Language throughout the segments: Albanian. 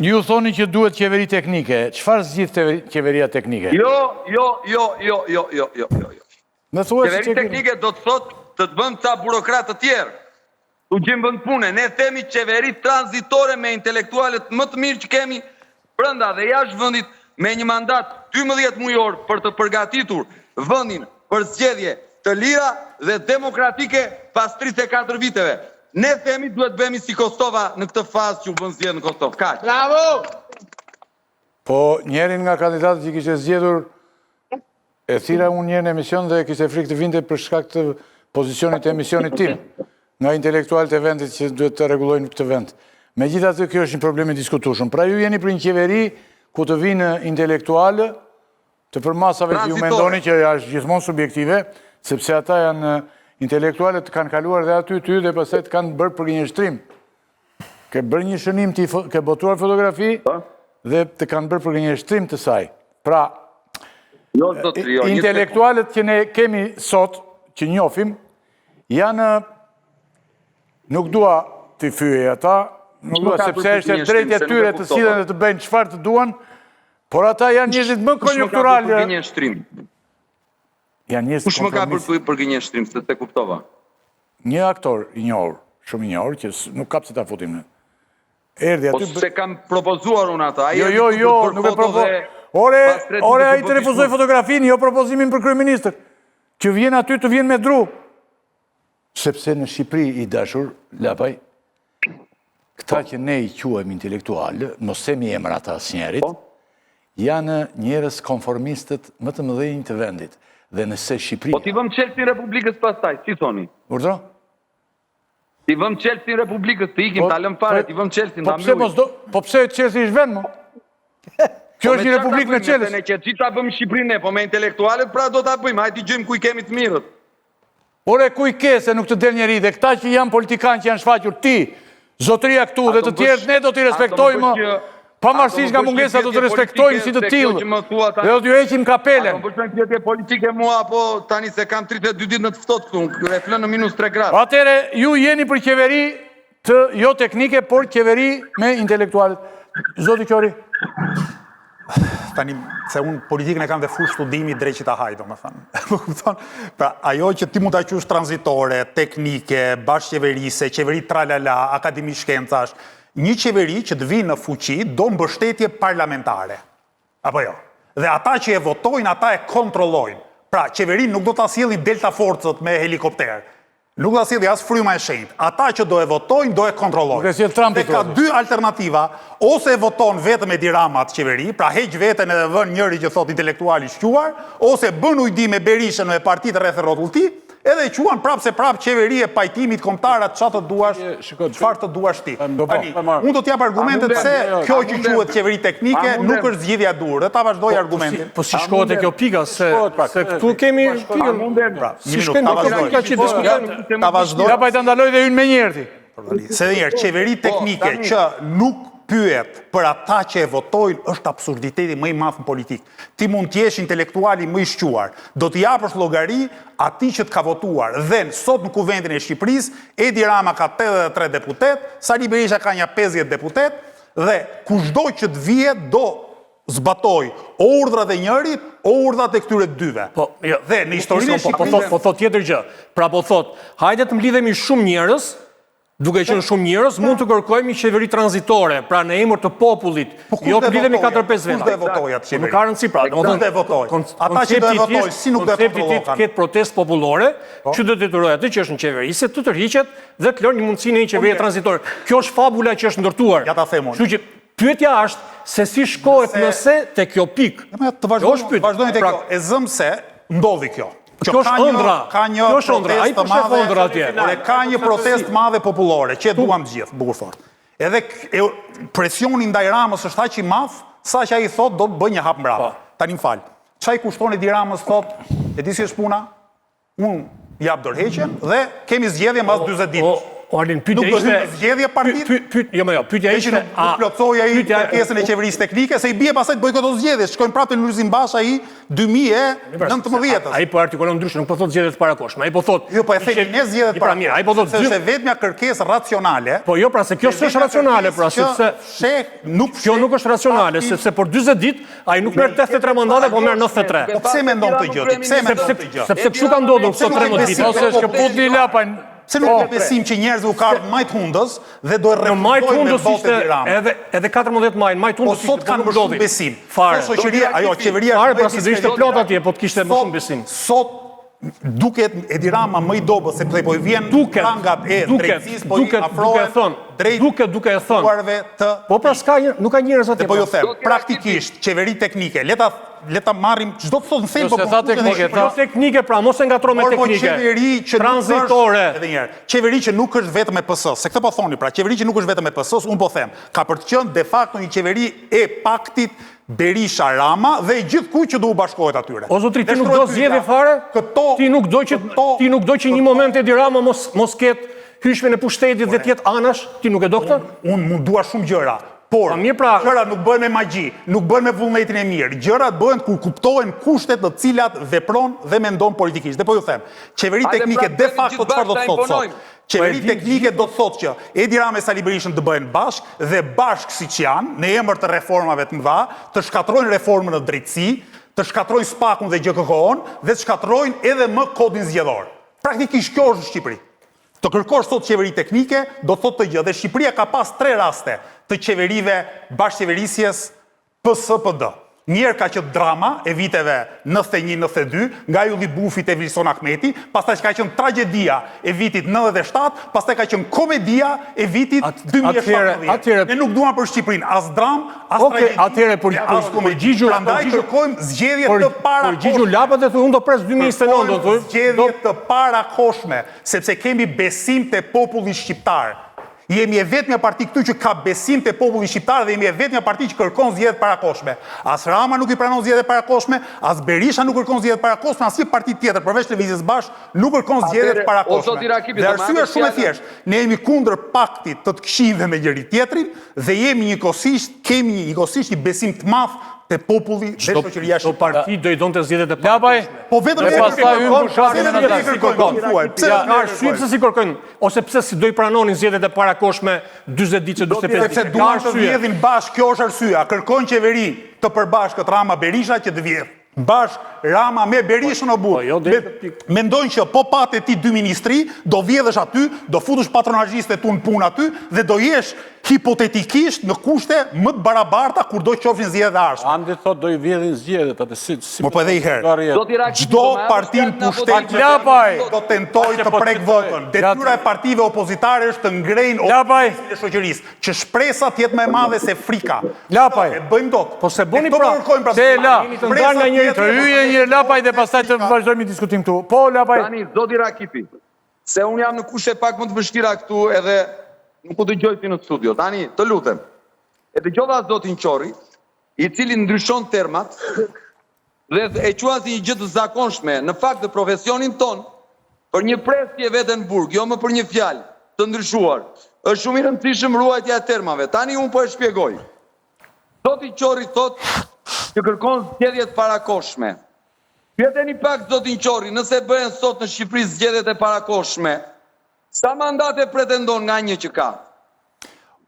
Ju thoni që duhet qeveri teknike. Çfarë zgjidh qeveria teknike? Jo, jo, jo, jo, jo, jo, jo, jo. jo. Më thuaj si Qeveri teknike do të thotë të të bëjmë ca burokratë të tjerë. T'u gjejmë vend pune. Ne themi qeveri tranzitore me intelektualët më të mirë që kemi brenda dhe jashtë vendit me një mandat 12 mujor për të përgatitur vendin për zgjedhje të lira dhe demokratike pas 34 viteve. Ne themi duhet të bëhemi si Kosova në këtë fazë që u bën zgjedhjet në Kosovë. Kaq. Bravo! Po njërin nga kandidatët që kishte zgjedhur e thirra unë një në emision dhe kishte frikë të vinte për shkak të pozicionit të emisionit tim nga intelektualët e vendit që duhet të rregullojnë këtë vend. Megjithatë kjo është një problem i diskutueshëm. Pra ju jeni për një qeveri ku të vinë intelektualë të përmasave që ju mendoni që është gjithmonë subjektive, sepse ata janë intelektualët kanë kaluar dhe aty ty dhe pastaj të kanë bërë përgënjeshtrim. Ke bërë një shënim ti, ke botuar fotografi po. dhe të kanë bërë përgënjeshtrim të saj. Pra, jo, jo, intelektualët që ne kemi sot, që njofim, janë nuk dua t'i fyej ata, nuk dua, sepse është e drejtë e tyre të sillen dhe të bëjnë çfarë të duan, Por ata janë njerëzit më konjunkturalë. Kush më ka bërë përgënjeshtrim? Janë njerëz Kush më ka bërë përgënjeshtrim, se s'e kuptova? Një aktor i njohur, shumë i njohur, që nuk ka pse ta futim në. Erdhi po aty. Po s'e kam propozuar unë atë. Ai jo, jo, jo, nuk e propo. Ore, ore ai të refuzoi fotografinë, jo propozimin për kryeministër. Që vjen aty të vjen me dru. Sepse në Shqipëri i dashur Lapaj, këta që ne i quajmë intelektualë, mos themi emrat e asnjërit, po. janë njerëz konformistët më të mëdhenj të vendit. Dhe nëse Shqipëria... Po t'i vëmë çelësin Republikës pastaj, si thoni? Urdhëro? T'i vëmë çelësin Republikës, të ikim, po, ta lëmë fare, po, t'i vëmë çelësin, po ta mbyllim. Po pse, po pse çelësi është vend, mo? Kjo është një republikë me çelës. Ne që ta bëjmë Shqipërinë ne, po me intelektualët pra do ta bëjmë, hajde t'i gjejmë ku i kemi të mirët. Ore ku i ke se nuk të del njeri dhe këta që janë politikanë që janë shfaqur ti, zotëria këtu dhe të tjerët ne do t'i respektojmë pavarësisht nga mungesa do të respektojmë si të tillë dhe do t'ju heqim kapelen. A do më bësh pyetje politike mua apo tani se kam 32 ditë në të ftohtë këtu, e fle në minus 3 gradë. Atëherë ju jeni për qeveri Të jo teknike, por qeveri me intelektualët. Zoti Qori. Tani, se unë politikën e kam dhe fushë studimi dreqi ta hajë, domethënë. Po kupton? Pra, ajo që ti mund ta quash tranzitore, teknike, bashkëqeverisëse, qeveri tralala, akademi shkencash, një qeveri që të vijë në fuqi do mbështetje parlamentare. Apo jo? Dhe ata që e votojnë, ata e kontrollojnë. Pra, qeverinë nuk do ta sjellin Delta Forcët me helikopter. Nuk do ta sjelli as fryma e shenjtë. Ata që do e votojnë, do e kontrollojnë. Nuk e sjell Trumpi. Dhe ka dy alternativa, ose e voton vetëm Edi Rama atë qeveri, pra heq veten edhe vën njëri që thotë intelektual i shquar, ose bën ujdi me Berishën me partitë rreth e rrotull tij, edhe e quan prapë se prapë qeveri e pajtimit kombëtar atë ça të duash, çfarë të duash ti. Po, Tani, unë do të jap argumentet pse kjo që quhet qeveri teknike nuk është zgjidhja e duhur dhe ta vazhdoj po, argumentin. Po si shkohet te kjo pika se se këtu kemi pikën. Pra, si shkojmë te kjo pika që diskutojmë. Ta vazhdoj. Ja pa ta ndaloj dhe hyn menjëherë ti. Se edhe një herë, qeveri po, teknike që nuk pyet për ata që e votojnë është absurditeti më i madh në politikë. Ti mund të jesh intelektuali më i shquar, do t'i japësh llogari atij që të ka votuar. Dhe sot në Kuvendin e Shqipërisë, Edi Rama ka 83 deputetë, Sali Berisha ka nja 50 deputetë dhe kushdo që të vijë do zbatojë o urdhrat e njërit, o urdhrat e këtyre të dyve. Po, jo, dhe në historinë e po, po Shqipërisë po thotë tjetër gjë. Pra po thotë, hajde të mblidhemi shumë njerëz, Duke qenë shumë njerëz, mund të kërkojmë një qeveri tranzitore, pra në emër të popullit, po jo të mblidhemi 4-5 veta. Kush do e votojë atë qeveri? Po nuk ka rëndësi pra, domethënë do e votojë. Ata që do e votojnë, si nuk do e kontrollojnë? Të ketë protestë popullore, po. që do të detyrojë atë që është në qeveri, se të tërhiqet dhe të lërë një mundësi në një qeveri po, tranzitore. Kjo është fabula që është ndërtuar. Ja ta them unë. Kështu që pyetja është se si shkohet nëse te kjo pikë. Të vazhdojmë, vazhdojmë te pra- kjo. E zëmë se ndodhi kjo. Kjo është ëndrra. Ka një kjo është ëndrra. Ai po shef ëndrra atje. Ore ka një protestë të madhe popullore që e duam të gjithë, bukur fort. Edhe presioni ndaj Ramës është aq i madh, sa që ai thotë do të bëj një hap mbrapa. Po. Tani më fal. Ça i kushton Edi Ramës thotë, e di si është puna? Unë jap dorëheqjen dhe kemi zgjedhje mbas 40 ditësh. o Arlind, pyetja Nuk do ishte hyjnë në zgjedhje partitë? Py, py, jo, më jo, pyetja E që ishte nuk, nuk plotësoi ai kërkesën e qeverisë teknike, se i bie pastaj të bojkoton zgjedhjet, shkojnë prapë te Lulzim Basha i 2019-ës. Ai po artikulon ndryshe, nuk po thotë zgjedhje të parakohshme. Ai po thotë Jo, po e themi ne zgjedhjet Pra mirë, ai po thotë se është e vetmja kërkesë racionale. Po jo, pra se kjo s'është racionale, pra sepse sheh nuk kjo nuk është racionale, sepse për 40 ditë ai nuk merr 83 mandate, po merr 93. Po pse mendon këtë gjë ti? Pse mendon këtë gjë? Sepse kështu ka ndodhur këto 13 ditë. Ose shkëputni Lapajn. Pse nuk ke besim që njerëzve u ka ardhur majt hundës dhe do e Në maj të refuzojnë me hundës votë ishte Edi Ramën? edhe edhe 14 maj, në maj të Po hundës sot ishte, kanë po më nuk shumë ndodhi. besim. Fare. Sot shoqëria, ajo qeveria Fare, është më pra se do ishte diskredituar. plot atje, po të kishte më Sot- shumë besim. Sot duket Edi Rama më i dobët sepse po i vjen Duket, prangat e duket, drejtësisë, po i duket, duke e afrohen thënë, drejt duket, duke e thënë. duarve të Po pra s'ka një, nuk ka njerëz atje. Dhe po ju pra. them, Zoti praktikisht qeveri teknike, le ta le ta marrim çdo të thotë në thelb Jo, se po tha konfuze teknike, në tha- Jo teknike, pra mos e ngatro me Por po teknike. qeveri që nuk Tranzitore. është edhe një herë, qeveri që nuk është vetëm e PS-s, se këtë po thoni pra, qeveri që nuk është vetëm e PS-s, unë po them, ka për të qenë de facto një qeveri e paktit Berisha Rama dhe gjithkujt që do u bashkohet atyre. O zotri, Dhe ti nuk shtroj do pyetja, zgjedhje fare? Këto ti nuk do që këto- ti nuk do që një këto- moment Edi Rama mos mos ketë hyshmën e pushtetit dhe të jetë anash, ti nuk e do këtë? Unë mund dua shumë gjëra, por Pa mirë pra- gjërat nuk bëhen me magji, nuk bëhen me vullnetin e mirë. Gjërat bëhen kur kuptohen kushtet në të cilat vepron dhe mendon politikisht. Dhe po ju them, qeveri Hajde teknike pra, de bëhemi facto gjithë çfarë do bashkë, të ta thotë sot? imponojmë. Qeveri Po e di teknike do të thotë që Edi Rama e Sali Berishën të bëhen bashkë dhe bashkë siç janë, në emër të reformave të mëdha, të shkatrojnë reformën në drejtësi, të shkatrojnë SPAK-un dhe GJKKO-n dhe të shkatrojnë edhe më kodin zgjedhor. Praktikisht kjo është në Shqipëri. Të kërkosh sot qeveri teknike, do thotë të gjë. Dhe Shqipëria ka pas tre raste të qeverive bashkëqeverisjes PSPD. Njëherë ka qenë drama e viteve 91-92, nga Ylli Bufi te Vilson Ahmeti, pastaj ka qenë tragjedia e vitit 97, pastaj ka qenë komedia e vitit At- 2017. atëherë- atëherë- Ne nuk duam për Shqipërinë as dram, as Okej, tragjedi, atëherë për- e as për- komedi. përgjigju- Prandaj përgjigju- kërkojmë zgjedhje Për të parakohshme. përgjigju lapat dhe thuj unë do pres 2029 do thuj. Zgjedhje të parakohshme, sepse kemi besim te populli shqiptar. Jemi e vetmja parti këtu që ka besim te populli shqiptar dhe jemi e vetmja parti që kërkon zgjedhje të parakohshme. As Rama nuk i pranon zgjedhje të parakohshme, as Berisha nuk kërkon zgjedhje të parakohshme, asnjë parti tjetër përveç Lëvizjes Bashkë nuk kërkon zgjedhje të Atëherë, o parakohshme. zoti Rakipi, Dhe do arsyeja marrësh është shumë e fjalën. thjeshtë. Ne jemi kundër paktit të të këqijve me njëri tjetrin dhe jemi njëkohësisht kemi njëkohësisht një besim të madh te populli dhe shoqëria Çdo shqiptare. parti do i donte zgjedhjet e Lapaj, Po vetëm dhe ne pastaj kërkojmë, hyn fushatën pse në vetëm ne atë. kërkojmë, më thuaj, pse Ja, vetëm ne ka arsye kërkojmë? pse si kërkojnë ose pse si do i pranonin zgjedhjet e parakohshme 40 ditë ose 45 Sepse ditë. Ka duan të arsye. vjedhin bashkë, kjo është arsyeja. Kërkojnë qeveri të përbashkët Rama Berisha që të vjedh. Bashkë Rama me Berishën o burr. Po, jo, deri në pikë. Mendojnë që po pate ti dy ministri, do vjedhësh aty, do futesh patronazhistët tu në punë aty dhe do jesh hipotetikisht në kushte më të barabarta kur do qofshin zgjedhjet e ardhshme. Andi thot do i vjedhin zgjedhjet atë si si Po po edhe i herë. do arrihet. Zoti Rakipi, Çdo do ma japësh parti në fjalën apo pushtet do- Lapaj! do tentoj të po prek të- votën. Detyra e partive opozitare është të ngrejnë Lapaj! optimizmin e shoqërisë, që shpresa të jetë më e madhe se frika. Lapaj! E bëjmë dot. Po se bëni Ne këto pra. po kërkojmë pra. Se la. Jeni të ndarë nga njëri Të hyje një Lapaj dhe pastaj të vazhdojmë një diskutim këtu. Po Lapaj, Tani, zoti Rakipi, se unë jam në kushte pak më të vështira këtu edhe nuk u dëgjoj ti në studio. Tani, të lutem. E dëgjova zotin Qori, i cili ndryshon termat dhe e quan si një gjë të zakonshme. Në fakt, në profesionin ton, për një presje veten në burg, jo më për një fjalë të ndryshuar. Është shumë i rëndësishëm ruajtja e termave. Tani unë po e shpjegoj. Zoti Qori thot që kërkon zgjedhje të parakohshme. Pyeteni pak zotin Qori, nëse bëhen sot në Shqipëri zgjedhjet e parakohshme, sa mandate pretendon nga një që ka?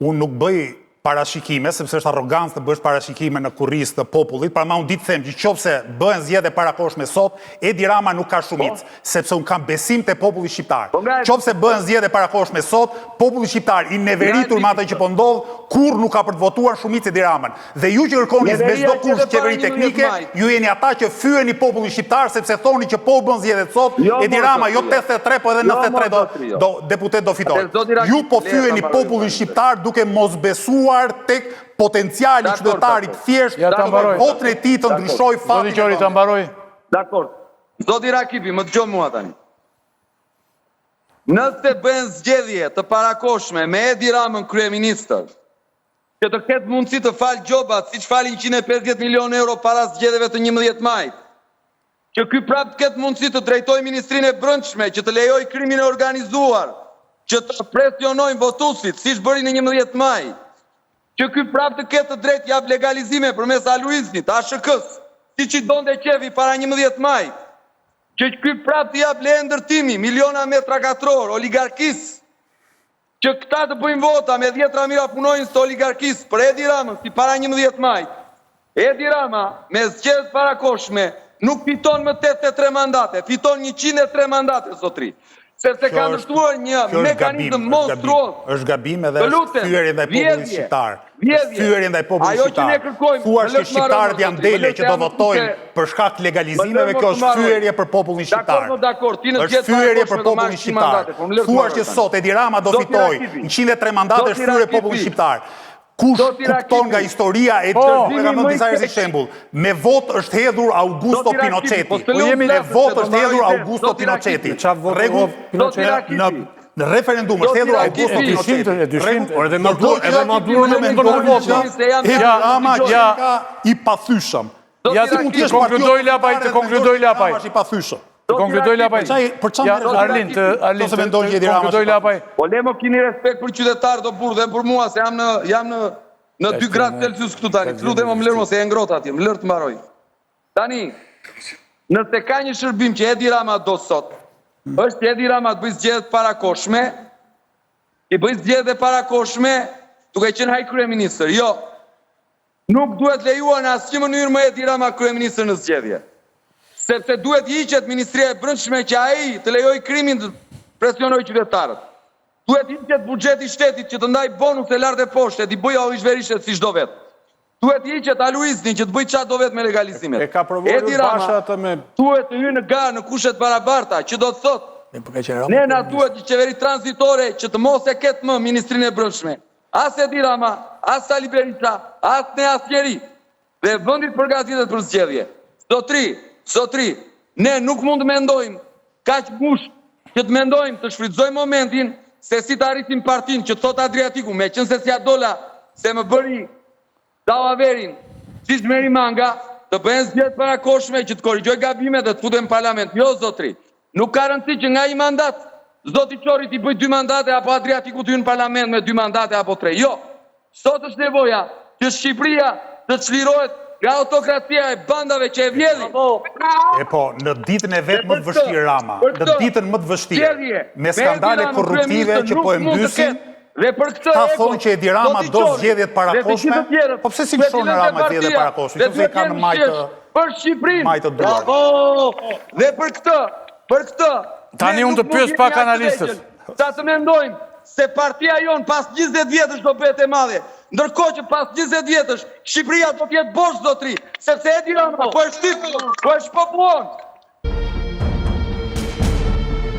Unë nuk bëj parashikime, sepse është arrogancë të bësh parashikime në kurriz të popullit, pra ma unë ditë them që qofse bëhen zgjedhje parakohshme sot, Edi Rama nuk ka shumicë, sepse unë kam besim te populli shqiptar. Po nga e- Qofse bëhen zgjedhje parakohshme sot, populli shqiptar i neveritur me atë që po ndodh, kurrë nuk ka për të votuar shumicë Edi Ramën. Dhe ju që kërkoni me Neveria çdo që kusht edhe para qeveri 11 teknike, majit. ju jeni ata që fyeni popullin shqiptar sepse thoni që po u bën zgjedhjet sot, Jo, Edi mor, Rama jo zotëria. 83, po edhe Jo, mor, 93 do zotëria. do deputet do fitojë. Atëherë, zoti Rakipi, Ju po le ta fyeni mbaroj popullin tani. shqiptar duke mos besuar tek potenciali Dakor, qytetarit dakor. thjesht Ja, ta të mbaroj. votën e tij të Dakor. ndryshojë zoti fatin. e Qori ta vendit. mbaroj. Dakor. Zoti Rakipi, më dëgjoj mua tani. Nëse bëhen zgjedhje të parakohshme me Edi Ramën kryeministër, që të ketë mundësi të fal gjobat, siç falin 150 milion euro para zgjedhjeve të 11 majit, që ky prapë të ketë mundësi të drejtojë Ministrinë e Brendshme, që të lejojë krimin e organizuar. që të presionojnë votuesit, siç bëri në 11 maj, që ky prapë të ketë të drejtë të japë legalizime përmes Aluiznit, ASHK-së, siç i donte qejfi para 11 majit, që ky prapë të japë leje ndërtimi, miliona metra katror, oligarkisë, që këta të bëjnë vota me dhjetra mijëra punonjës të oligarkisë për Edi Ramën si para 11 majit. Edi Rama me zgjedhje të parakohshme nuk fiton më 83 mandate, fiton 103 mandate zotri. Sepse ka ndërtuar një mekanizëm monstruoz. Është gabim edhe është fyerje ndaj popullit shqiptar. Është fyerje ndaj popullit shqiptar. Ajo që ne kërkojmë, Thua që shqiptarët janë dele që do votojnë për shkak të legalizimeve, kjo është fyerje për popullin shqiptar. Është fyerje për popullin shqiptar. Po Thua që sot Edi Rama do fitojë 103 mandate, është fyerje popullin shqiptar. Kush kupton nga historia e po, e kam dhënë disa herë si shembull. Me votë është hedhur Augusto Pinocheti. Po, me votë është hedhur Augusto Pinocheti. Rregull në në referendum është hedhur Augusto Pinocheti. E dyshimtë, por edhe Maduro, edhe Maduro nuk mund të votë. Edi Rama qenka i pathyshëm. Ja të mund të konkludoj Lapaj, të konkludoj Lapaj. Është i pathyshëm. Të konkludoj Lapaj. Për çfarë merret? Arlin, të Arlin, të mendon që Edi Rama. Konkludoj Lapaj. Po le më kini respekt për qytetarët o burrë dhe për mua se jam në jam në në 2 gradë Celsius këtu tani. Të lutem më lër mos e ngrohtë atje, më lër të mbaroj. Tani, nëse ka një shërbim që Edi Rama do sot, është që Edi Rama të bëjë zgjedhje të parakohshme, i bëjë zgjedhje të parakohshme duke qenë ai kryeministër. Jo. Nuk duhet lejuar në asnjë mënyrë më Edi Rama kryeministër në zgjedhje. Sepse duhet hiqet Ministria e Brendshme që ai të lejojë krimin të presionojë qytetarët. Duhet hiqet buxheti i shtetit që të ndajë bonuse lart e poshtë e t'i bëjë allishverishet siç do vet. Duhet hiqet Aluizni që të bëjë çfarë do vet me legalizimet. E ka provuar Edi Rama Basha atë me duhet të hyjë në garë në kushte të barabarta, që do të thotë po ka qenë Rama ne na duhet një qeveri tranzitore që të mos e ketë më Ministrinë e Brendshme. As Edi Rama, as Sali Berisha, as ne asnjeri. Dhe vendi të përgatitet për zgjedhje. Zotri, zotri, ne nuk mund të mendojmë kaq ngushtë që të mendojmë të shfrytëzojmë momentin se si të arrisim partinë që thot Adriatiku, meqenëse s'ja dola se më bëri dallaverin, si merimanga, të bëhen zgjedhje të parakohshme që të korrigjoj gabimet dhe të futem në parlament. Jo, zotri, nuk ka rëndësi që nga një mandat, zoti Qorri t'i bëj dy mandate apo Adriatiku të hyjë në parlament me dy mandate apo tre. Jo, sot është nevoja që Shqipëria të çlirohet nga autokracia e bandave që e vjedhin. E po, në ditën e vet më të vështirë Rama, në ditën më të vështirë, me skandale korruptive që po e mbysin, Dhe për këtë ta thonë që Edi Rama do zgjedhje të parakohshme, po pse si lëshon Rama zgjedhje të parakohshme, qofse i ka në maj të për Shqipërinë. Maj të duar. Bravo! Dhe për këtë, për këtë Tani ne unë të nuk mund pyes jemi pak aq të analistët. vegjël, Sa të mendojmë se partia jonë pas 20 vjetësh do bëhet e madhe. Ndërkohë që pas 20 vjetësh Shqipëria do të jetë bosh zotri, sepse Edi Rama po e shtyp, po e shpopullon.